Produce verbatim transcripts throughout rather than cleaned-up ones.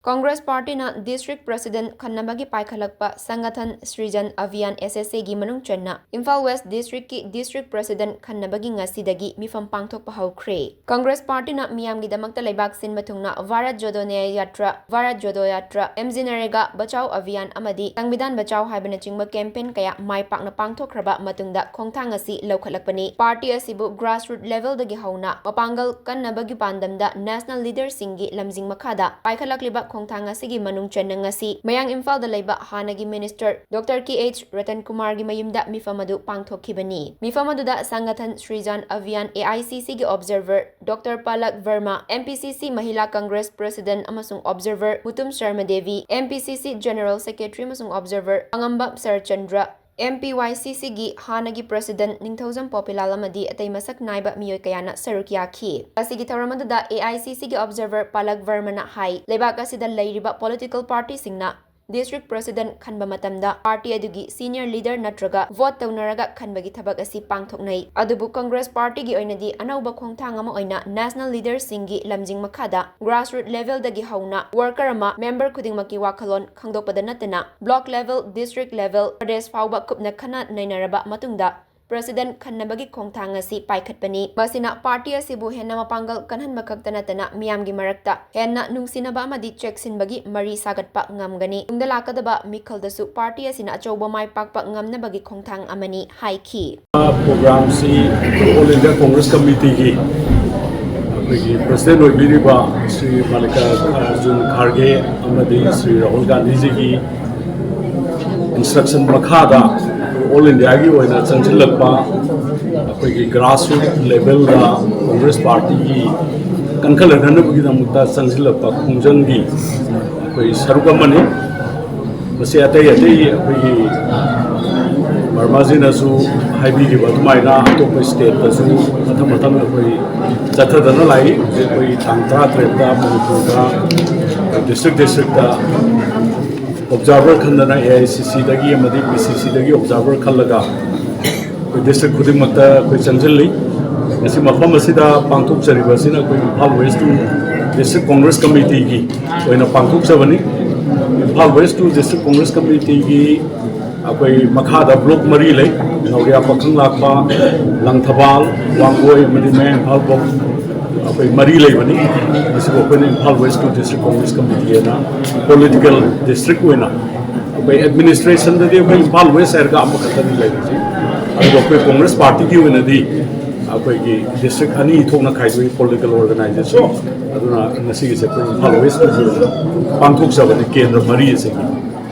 ꯀꯪꯒ꯭ꯔꯦꯁ ꯄꯥꯔꯇꯤꯅ district president ꯈꯟꯅꯕꯒꯤ ꯄꯥꯏꯈꯠꯂꯛꯄ Sangathan Srijan Abhiyan, S S A, ꯒꯤ ꯃꯅꯨꯡ ꯆꯟꯅ ꯏꯝꯐꯥꯜ ꯋꯦꯁ꯭ꯠ ꯗꯤꯁꯇ꯭ꯔꯤꯛꯀꯤ ꯗꯤꯁꯇ꯭ꯔꯤꯛ ꯄ꯭ꯔꯦꯁꯤꯗꯦꯟꯠ ꯈꯟꯅꯕꯒꯤ ꯉꯁꯤꯗꯒꯤ ꯃꯤꯐꯝ ꯄꯥꯡꯊꯣꯛꯄ ꯍꯧꯈ꯭ꯔꯦ꯫ ꯀꯪꯒ꯭ꯔꯦꯁ ꯄꯥꯔꯇꯤꯅ ꯃꯤꯌꯥꯝꯒꯤꯗꯃꯛꯇ ꯂꯩꯕꯥꯛ ꯁꯤꯟꯕ ꯊꯨꯡꯅ ꯚꯥꯔꯠ ꯖꯣꯗꯣ ꯅ꯭ꯌꯥꯌ ꯌꯥꯇ꯭ꯔꯥ, ꯚꯥꯔꯠ ꯖꯣꯗꯣ ꯌꯥꯇ꯭ꯔꯥ, M G NREGA ꯕꯆꯥꯎ ꯑꯚꯤꯌꯥꯟ ꯑꯃꯗꯤ ꯁꯪꯕꯤꯙꯥꯟ ꯕꯆꯥꯎ ꯍꯥꯏꯕꯅꯆꯤꯡꯕ ꯀꯦꯝꯄꯦꯟ ꯀꯌꯥ ꯃꯥꯏ ꯄꯥꯛꯅ ꯄꯥꯡꯊꯣꯛꯈ꯭ꯔꯕ ꯃꯇꯨꯡꯗ ꯈꯣꯡꯊꯥꯡ ꯑꯁꯤ ꯂꯧꯈꯠꯂꯛꯄꯅꯤ꯫ ꯄꯥꯔꯇꯤ ꯑꯁꯤꯕꯨ grassroot levelꯗꯒꯤ ꯍꯧꯅ ꯃꯄꯥꯡꯒꯜ ꯀꯟꯅꯕꯒꯤ ꯄꯥꯟꯗꯝꯗ national leaderꯁꯤꯡꯒꯤ ꯂꯝꯖꯤꯡ ꯃꯈꯥꯗ ꯄꯥꯏꯈꯠꯂꯛꯂꯤꯕ ꯈꯣꯡꯊꯥꯡ ꯑꯁꯤꯒꯤ ꯃꯅꯨꯡ ꯆꯟꯅ ꯉꯁꯤ ꯃꯌꯥꯡ ꯏꯝꯐꯥꯜꯗ ꯂꯩꯕ ꯍꯥꯟꯅꯒꯤ minister doctor K H Ratan ꯀꯨꯃꯥꯔꯒꯤ ꯃꯌꯨꯝꯗ ꯃꯤꯐꯝ ꯑꯗꯨ ꯄꯥꯡꯊꯣꯛꯈꯤꯕꯅꯤ꯫ ꯃꯤꯐꯝ ꯑꯗꯨꯗ Sangathan Srijan Abhiyan, A I C Cꯒꯤ observer doctor Palak Verma, M P C C Mahila Congress president ꯑꯃꯁꯨꯡ observer Mutum Sharma Devi, M P C C general secretary ꯑꯃꯁꯨꯡ observer Angambam Saratchandra, M P Y C Cꯒꯤ ꯍꯥꯟꯅꯒꯤ ꯄ꯭ꯔꯦꯁꯤꯗꯦꯟꯠ ꯅꯤꯡꯊꯧꯖꯝ ꯄꯣꯄꯤꯂꯥꯜ ꯑꯃꯗꯤ ꯑꯇꯩ ꯃꯁꯛ ꯅꯥꯏꯕ ꯃꯤꯑꯣꯏ ꯀꯌꯥꯅ ꯁꯔꯨꯛ ꯌꯥꯈꯤ꯫ ꯃꯁꯤꯒꯤ ꯊꯧꯔꯝ ꯑꯗꯨꯗ A I C Cꯒꯤ observer ꯄꯂꯛ ꯚꯔꯃꯅ ꯍꯥꯏ, ꯂꯩꯕꯥꯛ ꯑꯁꯤꯗ ꯂꯩꯔꯤꯕ political partyꯁꯤꯡꯅ ꯗꯤꯁꯇ꯭ꯔꯤꯛ ꯄ꯭ꯔꯦꯁꯤꯗꯦꯟꯠ ꯈꯟꯕ ꯃꯇꯝꯗ ꯄꯥꯔꯇꯤ ꯑꯗꯨꯒꯤ senior leader ꯅꯠꯇ꯭ꯔꯒ vote ꯇꯧꯅꯔꯒ ꯈꯟꯕꯒꯤ ꯊꯕꯛ ꯑꯁꯤ ꯄꯥꯡꯊꯣꯛꯅꯩ꯫ ꯑꯗꯨꯕꯨ ꯀꯪꯒ꯭ꯔꯦꯁ ꯄꯥꯔꯇꯤꯒꯤ ꯑꯣꯏꯅꯗꯤ ꯑꯅꯧꯕ ꯈꯣꯡꯊꯥꯡ ꯑꯃ ꯑꯣꯏꯅ national leaderꯁꯤꯡꯒꯤ ꯂꯝꯖꯤꯡ ꯃꯈꯥꯗ grassroot levelꯗꯒꯤ ꯍꯧꯅ worker ꯑꯃ member ꯈꯨꯗꯤꯡꯃꯛꯀꯤ ꯋꯥꯈꯜꯂꯣꯟ ꯈꯪꯗꯣꯛꯄꯗ ꯅꯠꯇꯅ block level, district level, Pradesh ꯐꯥꯎꯕ ꯀꯨꯞꯅ ꯈꯟꯅ ꯅꯩꯅꯔꯕ ꯃꯇꯨꯡꯗ ꯄ꯭ꯔꯦꯁꯤꯗꯦꯟꯠ ꯈꯟꯅꯕꯒꯤ ꯈꯣꯡꯊꯥꯡ ꯑꯁꯤ ꯄꯥꯏꯈꯠꯄꯅꯤ꯫ ꯃꯁꯤꯅ ꯄꯥꯔꯇꯤ ꯑꯁꯤꯕꯨ ꯍꯦꯟꯅ ꯃꯄꯥꯡꯒꯜ ꯀꯟꯍꯟꯕ ꯈꯛꯇ ꯅꯠꯇꯅ ꯃꯤꯌꯥꯝꯒꯤ ꯃꯔꯛꯇ ꯍꯦꯟꯅ ꯅꯨꯡꯁꯤꯅꯕ ꯑꯃꯗꯤ ꯆꯦꯛꯁꯤꯟꯕꯒꯤ ꯃꯔꯤ ꯁꯥꯒꯠꯄ ꯉꯝꯒꯅꯤ꯫ ꯇꯨꯡꯗ ꯂꯥꯛꯀꯗꯕ ꯃꯤꯈꯜꯗꯁꯨ ꯄꯥꯔꯇꯤ ꯑꯁꯤꯅ ꯑꯆꯧꯕ ꯃꯥꯏ ꯄꯥꯛꯄ ꯉꯝꯅꯕꯒꯤ ꯈꯣꯡꯊꯥꯡ ꯑꯃꯅꯤ ꯍꯥꯏꯈꯤ꯫ ꯄ꯭ꯔꯣꯒ꯭ꯔꯥꯝꯁꯤ All India Congress Committeeꯒꯤ ꯑꯩꯈꯣꯏꯒꯤ ꯄ꯭ꯔꯦꯁꯤꯗꯦꯟꯠ ꯑꯣꯏꯕꯤꯔꯤꯕ ꯁ꯭ꯔꯤ ꯃꯜꯂꯤꯀꯥꯔꯖꯨꯟ ꯈꯥꯔꯒꯦ ꯑꯃꯗꯤ ꯁ꯭ꯔꯤ ꯔꯥꯍꯨꯜ ꯒꯥꯟꯙꯤꯖꯤꯒꯤ instruction ꯃꯈꯥꯗ All Indiaꯒꯤ ꯑꯣꯏꯅ ꯆꯪꯁꯤꯜꯂꯛꯄ ꯑꯩꯈꯣꯏꯒꯤ grassroot levelꯗ ꯀꯪꯒ꯭ꯔꯦꯁ ꯄꯥꯔꯇꯤꯒꯤ ꯀꯟꯈꯠꯂꯛꯅꯕꯒꯤꯗꯃꯛꯇ ꯆꯪꯁꯤꯜꯂꯛꯄ ꯈꯣꯡꯖꯪꯒꯤ ꯑꯩꯈꯣꯏ ꯁꯔꯨꯛ ꯑꯃꯅꯤ꯫ ꯃꯁꯤ ꯑꯇꯩ ꯑꯇꯩ ꯑꯩꯈꯣꯏꯒꯤ ꯕꯔꯃꯥꯖꯤꯅꯁꯨ ꯍꯥꯏꯕꯤꯈꯤꯕ ꯑꯗꯨꯃꯥꯏꯅ ꯑꯇꯣꯞꯄ stateꯇꯁꯨ ꯃꯊꯪ ꯃꯊꯪ ꯑꯩꯈꯣꯏ ꯆꯠꯊꯗꯅ ꯂꯥꯛꯏ꯫ ꯍꯧꯖꯤꯛ ꯑꯩꯈꯣꯏ ꯇꯥꯡ ꯇꯔꯥꯇꯔꯦꯠꯇ ꯃꯅꯤꯄꯨꯔꯗ district districtꯇ observer ꯈꯟꯗꯅ A I C Cꯗꯒꯤ ꯑꯃꯗꯤ P C Cꯗꯒꯤ observer ꯈꯜꯂꯒ ꯑꯩꯈꯣꯏ district ꯈꯨꯗꯤꯡꯃꯛꯇ ꯑꯩꯈꯣꯏ ꯆꯪꯁꯤꯜꯂꯤ꯫ ꯉꯁꯤ ꯃꯐꯝ ꯑꯁꯤꯗ ꯄꯥꯡꯊꯣꯛꯆꯔꯤꯕ ꯑꯁꯤꯅ ꯑꯩꯈꯣꯏ ꯏꯝꯐꯥꯜ West District Congress Committeeꯒꯤ ꯑꯣꯏꯅ ꯄꯥꯡꯊꯣꯛꯆꯕꯅꯤ꯫ Imphal west two district Congress committee ꯑꯩꯈꯣꯏ ꯃꯈꯥꯗ ꯕ꯭ꯂꯣꯛ ꯃꯔꯤ ꯂꯩ꯫ ꯅꯧꯔꯤꯌꯥ, ꯄꯥꯈꯪ ꯂꯥꯛꯄ, ꯂꯪꯊꯕꯥꯜ, ꯋꯥꯡꯒꯣꯏ ꯑꯃꯗꯤ ꯃꯌꯥꯏ ꯏꯝꯐꯥꯜ ꯕ꯭ꯂꯣꯛ ꯑꯩꯈꯣꯏ ꯃꯔꯤ ꯂꯩꯕꯅꯤ꯫ ꯃꯁꯤꯕꯨ ꯑꯩꯈꯣꯏꯅ Imphal west two district congress committee ꯍꯥꯏꯅ ꯄꯣꯂꯤꯇꯤꯀꯦꯜ ꯗꯤꯁꯇ꯭ꯔꯤꯛ ꯑꯣꯏꯅ ꯑꯩꯈꯣꯏ ꯑꯦꯗꯃꯤꯅꯤꯁꯇ꯭ꯔꯦꯁꯟꯗꯗꯤ ꯑꯩꯈꯣꯏ ꯏꯝꯐꯥꯜ ꯋꯦꯁ ꯍꯥꯏꯔꯒ ꯑꯃꯈꯛꯇꯅꯤ ꯂꯩꯔꯤꯁꯤ꯫ ꯑꯗꯨꯒ ꯑꯩꯈꯣꯏ ꯀꯣꯡꯒ꯭ꯔꯦꯁ ꯄꯥꯔꯇꯤꯒꯤ ꯑꯣꯏꯅꯗꯤ ꯑꯩꯈꯣꯏꯒꯤ ꯗꯤꯁꯇ꯭ꯔꯤꯛ ꯑꯅꯤ ꯊꯣꯛꯅ ꯈꯥꯏꯗꯣꯛꯏ ꯄꯣꯂꯤꯇꯤꯀꯦꯜ ꯑꯣꯔꯒꯅꯥꯏꯖꯦꯁꯟ꯫ ꯑꯗꯨꯅ ꯉꯁꯤꯒꯤꯁꯦ ꯑꯩꯈꯣꯏ ꯏꯝꯐꯥꯜ ꯋꯦꯁ ꯄꯥꯡꯊꯣꯛꯆꯕꯅꯤ ꯀꯦꯟꯗ꯭ꯔ ꯃꯔꯤ ꯑꯁꯤꯒꯤ꯫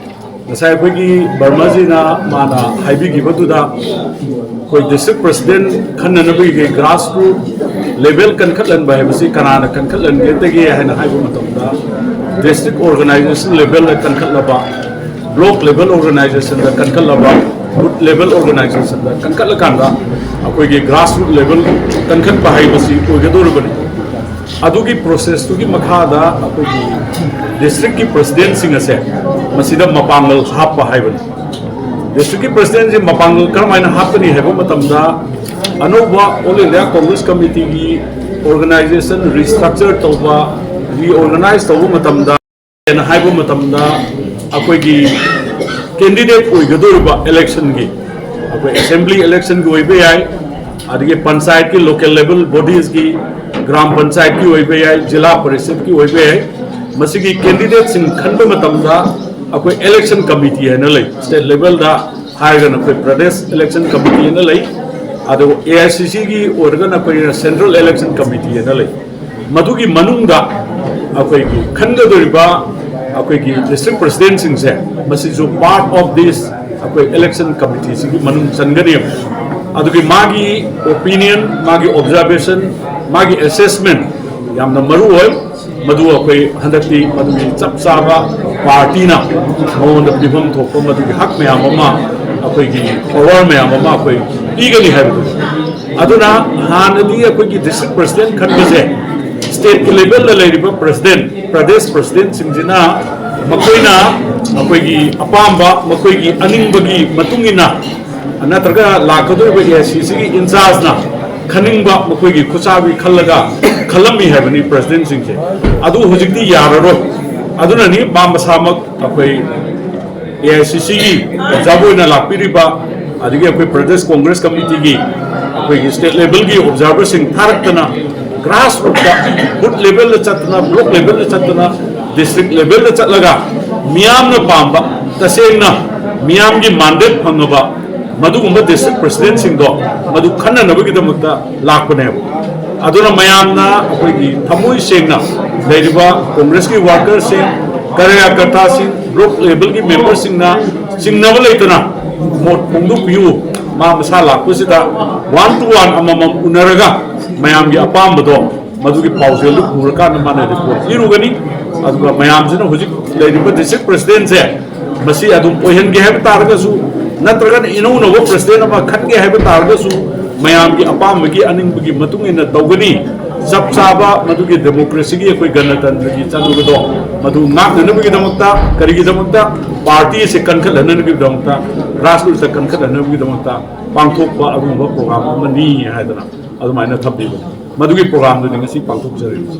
ꯉꯁꯥꯏ ꯑꯩꯈꯣꯏꯒꯤ ꯕꯔꯃꯥꯖꯤꯅ ꯃꯥꯅ ꯍꯥꯏꯕꯤꯈꯤꯕꯗꯨꯗ ꯑꯩꯈꯣꯏ ꯗꯤꯁꯇ꯭ꯔꯤꯛ ꯄ꯭ꯔꯁꯤꯗꯦꯟ ꯈꯟꯅꯅꯕꯒꯤ ꯒ꯭ꯔꯥꯁ ꯔꯨꯠ ꯂꯦꯚꯦꯜ ꯀꯟꯈꯠꯍꯟꯕ ꯍꯥꯏꯕꯁꯤ ꯀꯅꯥꯅ ꯀꯟꯈꯠꯍꯟꯒꯗꯒꯦ ꯍꯥꯏꯅ ꯍꯥꯏꯕ ꯃꯇꯝꯗ ꯗꯤꯁꯇ꯭ꯔꯤꯛ ꯑꯣꯔꯒꯅꯥꯏꯖꯦꯁꯟ ꯂꯦꯚꯦꯜꯗ ꯀꯟꯈꯠꯂꯕ, ꯕ꯭ꯂꯣꯛ ꯂꯦꯚꯦꯜ ꯑꯣꯔꯒꯅꯥꯏꯖꯦꯁꯟꯗ ꯀꯟꯈꯠꯂꯕ, ꯕꯨꯠ ꯂꯦꯚꯦꯜ ꯑꯣꯔꯒꯅꯥꯏꯖꯦꯁꯟꯗ ꯀꯟꯈꯠꯂꯀꯥꯟꯗ ꯑꯩꯈꯣꯏꯒꯤ ꯒ꯭ꯔꯥꯁ ꯔꯨꯠ ꯂꯦꯚꯦꯜ ꯀꯟꯈꯠꯄ ꯍꯥꯏꯕꯁꯤ ꯑꯣꯏꯒꯗꯧꯔꯤꯕꯅꯤ꯫ ꯑꯗꯨꯒꯤ ꯄ꯭ꯔꯣꯁꯦꯁꯇꯨꯒꯤ ꯃꯈꯥꯗ ꯑꯩꯈꯣꯏꯒꯤ ꯗꯤꯁꯇ꯭ꯔꯤꯛꯀꯤ ꯄ꯭ꯔꯁꯤꯗꯦꯟꯁꯤꯡ ꯑꯁꯦ ꯃꯁꯤꯗ ꯃꯄꯥꯡꯒꯜ ꯍꯥꯞꯄ ꯍꯥꯏꯕꯅꯤ꯫ ꯗꯤꯁꯇ꯭ꯔꯤꯛꯀꯤ ꯄ꯭ꯔꯁꯤꯗꯦꯟꯁꯤ ꯃꯄꯥꯡꯒꯜ ꯀꯔꯝꯍꯥꯏꯅ ꯍꯥꯞꯀꯅꯤ ꯍꯥꯏꯕ ꯃꯇꯝꯗ ꯑꯅꯧꯕ ꯑꯣꯜ ꯏꯟꯗꯤꯌꯥ ꯀꯣꯡꯒ꯭ꯔꯦꯁ ꯀꯃꯤꯇꯤꯒꯤ ꯑꯣꯔꯒꯅꯥꯏꯖꯦꯁꯟ ꯔꯤꯁꯇ꯭ꯔꯛꯆꯔ ꯇꯧꯕ, ꯔꯤꯑꯣꯔꯒꯅꯥꯏꯖ ꯇꯧꯕ ꯃꯇꯝꯗ ꯍꯥꯏꯕ ꯃꯇꯝꯗ ꯑꯩꯈꯣꯏꯒꯤ ꯀꯦꯟꯗꯤꯗꯦꯠ ꯑꯣꯏꯒꯗꯧꯔꯤꯕ ꯏꯂꯦꯛꯁꯟꯒꯤ, ꯑꯩꯈꯣꯏ ꯑꯦꯁꯦꯝꯕ꯭ꯂꯤ ꯏꯂꯦꯛꯁꯟꯒꯤ ꯑꯣꯏꯕ ꯌꯥꯏ, ꯑꯗꯒꯤ ꯄꯟꯆꯥꯌꯠꯀꯤ, ꯂꯣꯀꯦꯜ ꯂꯦꯚꯦꯜ ꯕꯣꯗꯤꯁꯀꯤ, ꯒ꯭ꯔꯥꯝ ꯄꯟꯆꯥꯌꯠꯀꯤ ꯑꯣꯏꯕ ꯌꯥꯏ, ꯖꯤꯂꯥ ꯄꯔꯤꯁꯠꯀꯤ ꯑꯣꯏꯕ ꯌꯥꯏ, ꯃꯁꯤꯒꯤ ꯀꯦꯟꯗꯤꯗꯦꯠꯁꯤꯡ ꯈꯟꯕ ꯃꯇꯝꯗ ꯑꯩꯈꯣꯏ ꯏꯂꯦꯛꯁꯟ ꯀꯃꯤꯇꯤ ꯍꯥꯏꯅ ꯂꯩ꯫ ꯁ꯭ꯇꯦꯠ ꯂꯦꯚꯦꯜꯗ ꯍꯥꯏꯔꯒꯅ ꯑꯩꯈꯣꯏ ꯄ꯭ꯔꯗꯦꯁ ꯏꯂꯦꯛꯁꯟ ꯀꯃꯤꯇꯤ ꯍꯥꯏꯅ ꯂꯩ, ꯑꯗꯨꯒ ꯑꯦ ꯑꯥꯏ ꯁꯤ ꯁꯤꯒꯤ ꯑꯣꯏꯔꯒꯅ ꯑꯩꯈꯣꯏꯅ ꯁꯦꯟꯇ꯭ꯔꯦꯜ ꯏꯂꯦꯛꯁꯟ ꯀꯃꯤꯇꯤ ꯍꯥꯏꯅ ꯂꯩ꯫ ꯃꯗꯨꯒꯤ ꯃꯅꯨꯡꯗ ꯑꯩꯈꯣꯏꯒꯤ ꯈꯟꯒꯗꯧꯔꯤꯕ ꯑꯩꯈꯣꯏꯒꯤ ꯗꯤꯁꯇ꯭ꯔꯤꯛ ꯄ꯭ꯔꯁꯤꯗꯦꯟꯁꯤꯡꯁꯦ ꯃꯁꯤꯁꯨ ꯄꯥꯔꯠ ꯑꯣꯐ ꯗꯤꯁ ꯑꯩꯈꯣꯏ ꯏꯂꯦꯛꯁꯟ ꯀꯃꯤꯇꯤꯁꯤꯒꯤ ꯃꯅꯨꯡ ꯆꯟꯒꯅꯦꯕ꯫ ꯑꯗꯨꯒꯤ ꯃꯥꯒꯤ ꯑꯣꯄꯤꯅꯤꯌꯟ, ꯃꯥꯒꯤ ꯑꯣꯕꯖꯥꯔꯕꯦꯁꯟ, ꯃꯥꯒꯤ ꯑꯦꯁꯦꯁꯃꯦꯟ ꯌꯥꯝꯅ ꯃꯔꯨ ꯑꯣꯏ꯫ ꯃꯗꯨ ꯑꯩꯈꯣꯏ ꯍꯟꯗꯛꯇꯤ ꯃꯗꯨꯒꯤ ꯆꯞ ꯆꯥꯕ ꯄꯥꯔꯇꯤꯅ ꯃꯉꯣꯟꯗ ꯄꯤꯐꯝ ꯊꯣꯛꯄ ꯃꯗꯨꯒꯤ ꯍꯛ ꯃꯌꯥꯝ ꯑꯃ, ꯑꯩꯈꯣꯏꯒꯤ ꯄꯋꯥꯔ ꯃꯌꯥꯝ ꯑꯃ ꯑꯩꯈꯣꯏ ꯄꯤꯒꯅꯤ ꯍꯥꯏꯕꯗꯨꯅꯤ꯫ ꯑꯗꯨꯅ ꯍꯥꯟꯅꯗꯤ ꯑꯩꯈꯣꯏꯒꯤ ꯗꯤꯁꯇ꯭ꯔꯤꯛ ꯄ꯭ꯔꯁꯤꯗꯦꯟ ꯈꯟꯕꯁꯦ ꯁ꯭ꯇꯦꯠꯀꯤ ꯂꯦꯚꯦꯜꯗ ꯂꯩꯔꯤꯕ ꯄ꯭ꯔꯁꯤꯗꯦꯟ, ꯄ꯭ꯔꯗꯦꯁ ꯄ꯭ꯔꯁꯤꯗꯦꯟꯁꯤꯡꯁꯤꯅ ꯃꯈꯣꯏꯅ ꯑꯩꯈꯣꯏꯒꯤ ꯑꯄꯥꯝꯕ, ꯃꯈꯣꯏꯒꯤ ꯑꯅꯤꯡꯕꯒꯤ ꯃꯇꯨꯡ ꯏꯟꯅ ꯅꯠꯇ꯭ꯔꯒ ꯂꯥꯛꯀꯗꯧꯔꯤꯕ ꯑꯦ ꯑꯥꯏ ꯁꯤ ꯁꯤꯒꯤ ꯏꯟꯆꯥꯔꯖꯅ ꯈꯟꯅꯤꯡꯕ ꯃꯈꯣꯏꯒꯤ ꯈꯨꯠꯁꯥꯕꯤ ꯈꯜꯂꯒ ꯈꯜꯂꯝꯃꯤ ꯍꯥꯏꯕꯅꯤ ꯄ꯭ꯔꯁꯤꯗꯦꯟꯁꯤꯡꯁꯦ꯫ ꯑꯗꯨ ꯍꯧꯖꯤꯛꯇꯤ ꯌꯥꯔꯔꯣꯏ꯫ ꯑꯗꯨꯅꯅꯤ ꯃꯥ ꯃꯁꯥꯃꯛ ꯑꯩꯈꯣꯏ ꯑꯦ ꯑꯥꯏ ꯁꯤ ꯁꯤꯒꯤ ꯑꯣꯕꯖꯥꯔꯚꯔ ꯑꯣꯏꯅ ꯂꯥꯛꯄꯤꯔꯤꯕ, ꯑꯗꯒꯤ ꯑꯩꯈꯣꯏ ꯄ꯭ꯔꯗꯦꯁ ꯀꯣꯡꯒ꯭ꯔꯦꯁ ꯀꯃꯤꯇꯤꯒꯤ, ꯑꯩꯈꯣꯏꯒꯤ ꯁ꯭ꯇꯦꯠ ꯂꯦꯚꯦꯜꯒꯤ ꯑꯣꯕꯖꯥꯔꯚꯔꯁꯤꯡ ꯊꯥꯔꯛꯇꯅ, ꯒ꯭ꯔꯥꯁ ꯔꯨꯠꯇ, ꯕꯨꯠ ꯂꯦꯚꯦꯜꯗ ꯆꯠꯇꯅ, ꯕ꯭ꯂꯣꯛ ꯂꯦꯚꯦꯜꯗ ꯆꯠꯇꯅ, ꯗꯤꯁꯇ꯭ꯔꯤꯛ ꯂꯦꯚꯦꯜꯗ ꯆꯠꯂꯒ ꯃꯤꯌꯥꯝꯅ ꯄꯥꯝꯕ, ꯇꯁꯦꯡꯅ ꯃꯤꯌꯥꯝꯒꯤ ꯃꯥꯟꯗꯦꯠ ꯐꯪꯉꯕ ꯃꯗꯨꯒꯨꯝꯕ ꯗꯤꯁꯇ꯭ꯔꯤꯛ ꯄ꯭ꯔꯁꯤꯗꯦꯟꯁꯤꯡꯗꯣ ꯃꯗꯨ ꯈꯟꯅꯅꯕꯒꯤꯗꯃꯛꯇ ꯂꯥꯛꯄꯅꯦꯕ꯫ ꯑꯗꯨꯅ ꯃꯌꯥꯝꯅ ꯑꯩꯈꯣꯏꯒꯤ ꯊꯃꯣꯏ ꯁꯦꯡꯅ ꯂꯩꯔꯤꯕ ꯀꯣꯡꯒ꯭ꯔꯦꯁꯀꯤ ꯋꯥꯔꯀꯔꯁꯤꯡ, ꯀꯔꯌꯀꯔꯇꯥꯁꯤꯡ, ꯕ꯭ꯂꯣꯛ ꯂꯦꯚꯦꯜꯒꯤ ꯃꯦꯝꯕꯔꯁꯤꯡꯅ ꯆꯤꯡꯅꯕ ꯂꯩꯇꯅ ꯃꯣꯠ ꯐꯣꯡꯗꯣꯛꯄꯤꯌꯨ꯫ ꯃꯥ ꯃꯁꯥ ꯂꯥꯛꯄꯁꯤꯗ ꯋꯥꯟ ꯇꯨ ꯋꯥꯟ ꯑꯃꯃꯝ ꯎꯅꯔꯒ ꯃꯌꯥꯝꯒꯤ ꯑꯄꯥꯝꯕꯗꯣ ꯃꯗꯨꯒꯤ ꯄꯥꯎꯖꯦꯜꯗꯨ ꯄꯨꯔꯀꯥꯟꯗ ꯃꯥꯅ ꯔꯤꯄꯣꯔꯠ ꯄꯤꯔꯨꯒꯅꯤ꯫ ꯑꯗꯨꯒ ꯃꯌꯥꯝꯁꯤꯅ ꯍꯧꯖꯤꯛ ꯂꯩꯔꯤꯕ ꯗꯤꯁꯇ꯭ꯔꯤꯛ ꯄ꯭ꯔꯁꯤꯗꯦꯟꯁꯦ ꯃꯁꯤ ꯑꯗꯨꯝ ꯑꯣꯏꯍꯟꯒꯦ ꯍꯥꯏꯕ ꯇꯥꯔꯒꯁꯨ, ꯅꯠꯇ꯭ꯔꯒꯅ ꯏꯅꯧꯅꯧꯕ ꯄ꯭ꯔꯁꯤꯗꯦꯟ ꯑꯃ ꯈꯟꯒꯦ ꯍꯥꯏꯕ ꯇꯥꯔꯒꯁꯨ, ꯃꯌꯥꯝꯒꯤ ꯑꯄꯥꯝꯕꯒꯤ ꯑꯅꯤꯡꯕꯒꯤ ꯃꯇꯨꯡ ꯏꯟꯅ ꯇꯧꯒꯅꯤ꯫ ꯆꯞ ꯆꯥꯕ ꯃꯗꯨꯒꯤ ꯗꯦꯃꯣꯀ꯭ꯔꯦꯁꯤꯒꯤ ꯑꯩꯈꯣꯏ ꯒꯅꯇꯟꯇ꯭ꯔꯒꯤ ꯆꯠꯅꯕꯗꯣ ꯃꯗꯨ ꯉꯥꯛꯅꯅꯕꯒꯤꯗꯃꯛꯇ, ꯀꯔꯤꯒꯤꯗꯃꯛꯇ? ꯄꯥꯔꯇꯤ ꯑꯁꯦ ꯀꯟꯈꯠꯍꯟꯅꯕꯒꯤꯗꯃꯛꯇ, ꯒ꯭ꯔꯥꯁꯔꯨꯠꯇ ꯀꯟꯈꯠꯍꯟꯅꯕꯒꯤꯗꯃꯛꯇ ꯄꯥꯡꯊꯣꯛꯄ ꯑꯗꯨꯒꯨꯝꯕ ꯄ꯭ꯔꯣꯒ꯭ꯔꯥꯝ ꯑꯃꯅꯤ ꯍꯥꯏꯗꯅ ꯑꯗꯨꯃꯥꯏꯅ ꯊꯝꯕꯤꯕꯅꯤ꯫ ꯃꯗꯨꯒꯤ ꯄ꯭ꯔꯣꯒ꯭ꯔꯥꯝꯗꯨꯅꯤ ꯉꯁꯤ ꯄꯥꯡꯊꯣꯛꯆꯔꯤꯕꯁꯤ꯫